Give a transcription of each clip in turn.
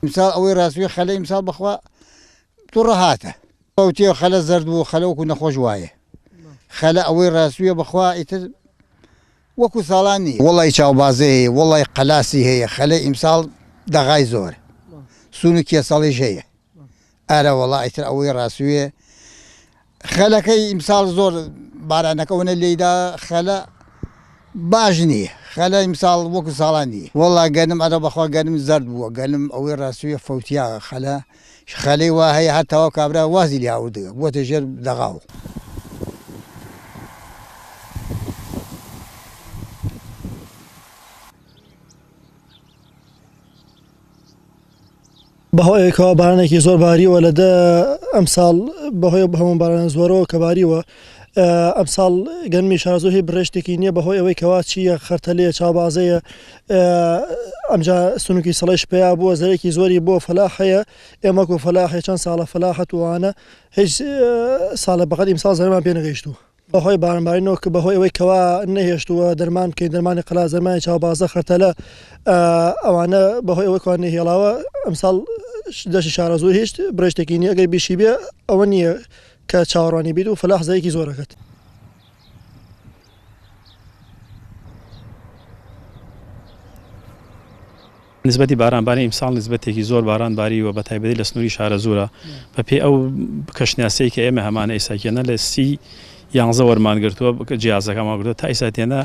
ئیمساڵ ئەوەی ڕاستویە خەلە ئیمساڵ بەخوا توڕە هاتە فەوتیە خەلە زەرد بوو خەلە وەکو نەخۆش وایە خەلە ئەوەی ڕاستویە بەخوا ئیتر وەکو ساڵان نیە. وەڵای چاوبازێ هەیە وەڵای قەلاسی هەیە خەلە ئیمساڵ دەغای زۆرە سون و کێسەڵیش هەیە ئەرە وەڵا ئیتر ئەوەی ڕاستویە خەلەکەی ئیمساڵ زۆر بارانەکە ئەوەنە لێیدا خەلە باش نییە خەلە ئیمساڵ وەکو ساڵان نییە وەڵا گەنم ئەرە بەخوا گەنم زەرد بووە گەنم ئەوەی ڕاستویە فەوتیا خەلە خەلەی وا هەیە هەر تەواو کابرا وازی لێ هاوردگە بووەتە ژێر دەغاو. بەهۆی ئەوەی کەوا بارانێکی زۆر باریوە لە دە ئەمساڵ بەهۆی هەموو بارانە زۆرەوە کە باریوە ئەمساڵ گەنمی شارەزوور هیچ بڕێشتێکی نییە بەهۆی ئەوەی کەوا چییە خەرتەلەیە چاوبازەیە ئەمجا سنووکی سەڵیش پیا بووە زەرێکی زۆری بۆ فەلاح هەیە ئێمە وەکو فەلاحێ چەند ساڵە فەلاحەت وانە هیچ ساڵە بەقەد ئیمساڵ زەرەرمان پێ نەگەیشتووە. بەهۆی بارانبارینەوە کە بەهۆی ئەوەی کەوا نەهێشتووە دەرمان بکەین دەرمانی قەلاس دەرمانی چاوبازە خەرتەلە ئەوانە بەهۆی ئەوەی کەوا نەهێڵاوە ئەمساڵ دەشتی شارەزوور هیچ بڕێشتێکی نییە ئەگەر بیشی بێ ئەوە نییە کە چاوەڕوانی بیت و فەلاح زەرەرێکی زۆر ئەکات. نسبەتی باران بارین ئیمساڵ نسبەتێکی زۆر باران باریوە بە تایبەتی لە سنووری شارەزوورە بە پێی ئەو کەشناسیەی کە ئێمە هەمانە ئیستا کێنە لە سی یانزە وەرمان گرتووە جیازەکەمان گرتووە تا ئیستا تێنە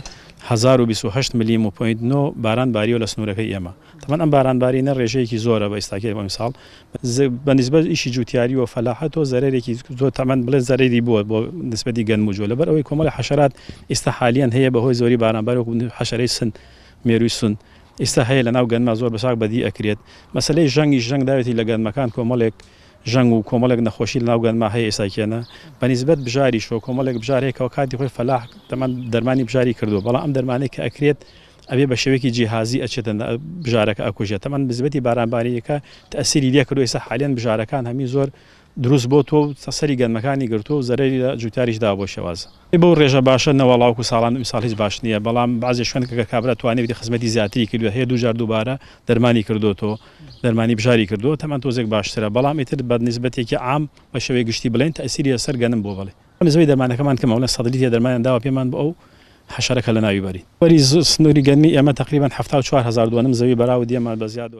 1028 ملیم و پوینت نۆ باران باریوە لە سنوورەکەی ئێمە تەمان ئەم باران بارینە ڕێژەیەکی زۆرە بە ئیستاکێ بۆ ئیمساڵ بە نسبەت ئیشی جوتیاری و فەلاحەتەوە زەرەرێکی زۆر تەمان بڵێ زەرەری بووە بۆ نسبەتی گەنم و جۆ لەبەر ئەوەی کۆمەڵی حەشەرات ئیستا حالیان هەیە بەهۆی زۆری بارانبار وەکو حەشەرەی سن مێرووی سن ئیستا هەیە لەناو گەنما زۆر بەچاک بەدی ئەکرێت مەسەلەی ژەنگیش ژەنگ داوێتی لە گەنمەکان کۆمەڵێک ژەنگ و کۆمەڵێک نەخۆشی لەناو گەنما هەیە ئیستا کێنە بەنیسبەت بژاریشەوە کۆمەڵێک بژار هەیە کەوا کاتی خۆی فەلاح تەمان دەرمانی بژاری کردووە بەڵام ئەم دەرمانەی کە ئەکرێت ئەبێ بە شێوەیەکی جیهازی ئەچێتە بژارەکە ئەکوژێت تەمان بنسبەتی بارانبارینەکە تەئسیری لێ کردووە ئیستا حالیەن بژارەکان هەمی زۆر دروست بۆ تۆ و سەری گەنمەکانی گرتووە و زەرەری لە جوتیاریش داوە بۆ شێواز. بەو ڕێژە باشە نەوەڵا وەکو ساڵان ئیمساڵ هیچ باش نییە بەڵام بەعزێ شوێن کە کابرا توانیویەتی خزمەتی زیاتری کردوە هەیە دووجار دووبارە دەرمانی کردۆتۆ دەرمانی بژاری کردووە تەمان تۆزێک باشترە بەڵام ئیتر بە نیسبەتێکی عام بە شێوەی گشتی بڵێین تەئسیری لەسەر گەنم بووە بەڵێ نسبەی دەرمانەکەمان کەمە بڵێن سەد لیتر دەرمانیان داوە پێمان بۆ ئەو حەشەرە کە لەناوی بەرین. وەری سنووری گەنمی ئێمە تەقریبەن 74 هەزار دۆنم زەوی بەراو دیەمان بە زیاد و.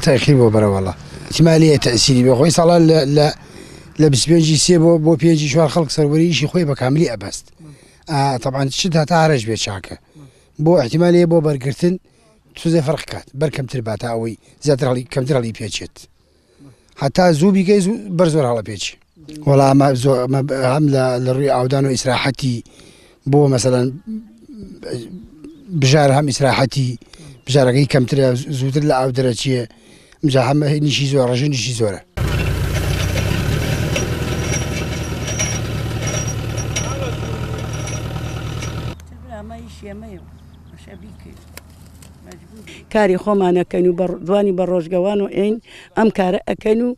تاخیر بۆ بەرە وەڵا احتمالیە تەسیری بێ خۆی ساڵان لە لە لە 25 سێ بۆ بۆ پێنجی چوار خەڵک سەروەری ئیشی خۆی بە کاملی ئەبەست تەبعەن شت هەتا هەرەش بێ چاکە بۆ احتمالیە بۆ بەرگرتن تۆزێ فەرق کات بەر کەمتر با تا ئەوەی زیاتر هەڵی کەمتر هەڵی پێچێت هەتا زوو بیکەی زوو بەر زۆر هەڵە پێچی وەڵا ئەمە زۆر ئەمە هەم لە لە ڕووی ئاودان و ئیسراحەتی بۆ مەسەلەن بژار هەم ئیسراحەتی بژارەکەی کەمترە زووتر لە ئاو دەرەچێ ئمجا هەم نیشی زۆر ڕژنیشی زۆرە. کاری خۆمان ئەکەین و بە دوانی بە ڕۆژگەوان و ئێین ئەم کارە ئەکەین و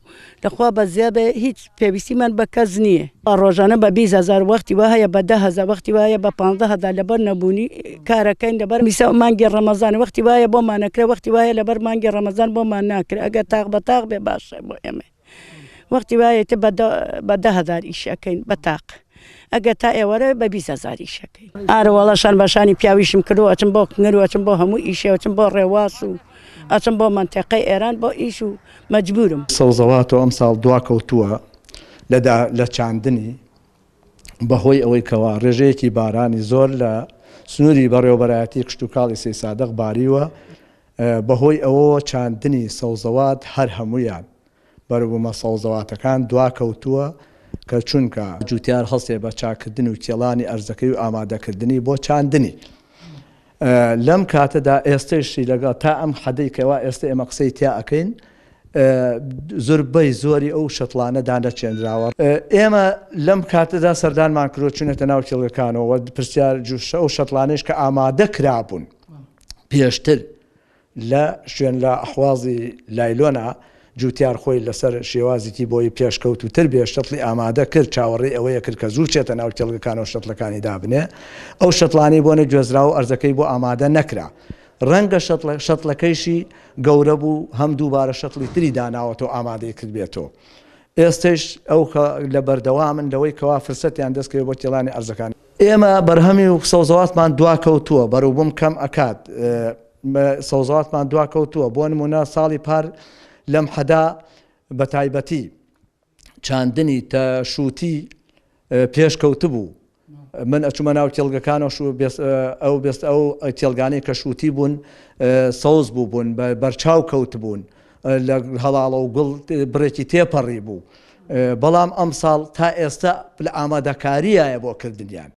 لەخوا بەزیا بێ هیچ پێویستیمان بە کەس نییە. ڕۆژانە بە 20 هەزار وەختی وا هەیە بە 10 هەزار وەختی وا هەیە بە 15 هەزار لەبەر نەبوونی کارەکەین لەبەر میسا مانگی ڕەمەزان وەختی وایە بۆمان نەکرێ وەختی وایە لەبەر مانگی ڕەمەزان بۆمان ناکرێ ئەگەر تاق بە تاق بێ باشە بۆ ئێمە. وەختی وایە تر بە 10 هەزار ئیش ئەکەین بە تاق ئەگەر تا ئێوارە بە 20 هەزار ئیش ئەکەین. ئارە وەڵا شان بە شانی پیاویشم کردووە ئەچم بۆ کنگر و ئەچم بۆ هەموو ئیشێ ئەچم بۆ ڕێواس و ئەچم بۆ مەنتیقەی ئێران بۆ ئیش و مەجبوورم. سەوزەواتەوە ئەمساڵ دواکەوتووە لە لە چاندنی بەهۆی ئەوەی کەوا ڕێژەیەکی بارانی زۆر لە سنووری بەڕێوەبەرایەتی کشتوکاڵی سەیسادق باریوە بەهۆی ئەوەوە چاندنی سەوزەوات هەر هەموویان بەروبوومە سەوزەواتەکان دواکەوتووە کە چونکە جوتیار هەڵسێ بە چاککردن و کێڵانی ئەرزەکەی و ئامادەکردنی بۆ چاندنی لەم کاتەدا ئێستەیشی لەگەڵ تا ئەم حەدەی کەوا ئێستە ئێمە قسەی تیا ئەکەین. زوربەی زۆری ئەو شەتڵانە دانەچێنراوە. ئێمە لەم کاتەدا سەردانمان کردووە چوونەتە ناو کێڵگەکانەوە و پرسیار ئەو شەتڵانەیش کە ئامادە کرابوون پێشتر لە شوێن لە ئەحوازی لایلۆنا جوتیار خۆی لەسەر شێوازێکی بۆی پێشکەوتووتر بێ شەتڵی ئامادە کرد چاوەڕێی ئەوەیە کرد کە زوو بچێتە ناو کێڵگەکانەوە شەتڵەکانی دابنێ ئەو شەتڵانەی بۆ نەگوێزرا و ئەرزەکەی بۆ ئامادە نەکرا ڕەنگە شەتڵەکەیشی گەورە بوو هەم دووبارە شەتڵی تری داناوەتەوە ئامادەی کردبێتەوە. ئێستەیش ئەو لە بەردەوامن لەوەی کەوا فرسەتیان دەست کەوێت بۆ تێڵانی ئەرزەکان. ئێمە بەرهەمی و سەوزەواتمان دواکەوتووە، بەروبووم کەم ئەکات، سەوزەواتمان دواکەوتووە، بۆ نموونە ساڵی پار لەم حەدا بەتایبەتی، چاندنی تە شووتی پێش کەوتبوو من ئەچومە ناو کێڵگەکانەوە شو ئەو بێست ئەو کێڵگانەی کە شووتی بوون سەوز بوو بوون بە بەرچاو کەوتبوون لە هەڵاڵە و گوڵ بڕێکی تێپەڕی بوو بەڵام ئەمساڵ تا ئێستا لە ئامادەکاریایە بۆ کردنیان.